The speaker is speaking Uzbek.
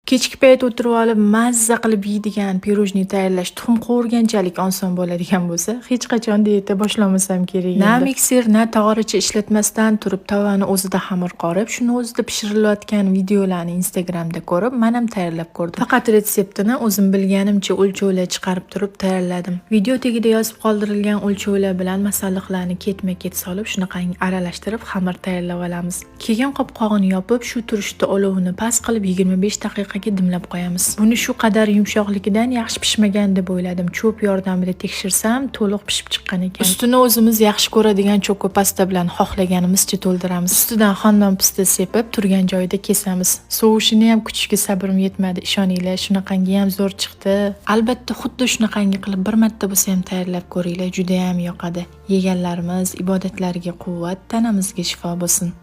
Kechki payt o'tirib olib mazza qilib yeydigan pirojniy tayyorlash tuxum qovurganchalik oson bo'ladigan bo'lsa, hech qachon dieta boshlamasam kerak edi. Na mikser, na tog'oracha ishlatmasdan turib tovani o'zida xamir qorib, shuni o'zida pishirilayotgan videolarni Instagramda ko'rib, men ham tayyorlab ko'rdim. Faqat retseptini o'zim bilganimcha o'lchovlar chiqarib turib tayyorladim. Video tagida yozib qoldirilgan o'lchovlar bilan masalliqlarni ketma-ket solib, shunaqangi aralashtirib xamir tayyorlab olamiz. Keyin qopqog'ini yopib, shu turishda olovini past qilib 25 daqiqaga dimlab qo'yamiz. Buni shu qadar yumshoqligidan yaxshi pishmagan deb o'yladim. Cho'p yordamida tekshirsam, to'liq pishib chiqqan ekan. Ustini o'zimiz yaxshi ko'radigan choko pasta bilan xohlaganimizcha to'ldiramiz. Ustidan xondon pista sepib, turgan joyida kesamiz. Sovishini ham kutishga sabrim yetmadi. Ishoninglar, shunaqangi ham zo'r chiqdi. Albatta, xuddi shunaqangi qilib bir marta bo'lsa ham tayyorlab ko'ringlar, juda ham yoqadi. Yeganlarimiz ibodatlariga quvvat, tanamizga shifo bo'lsin.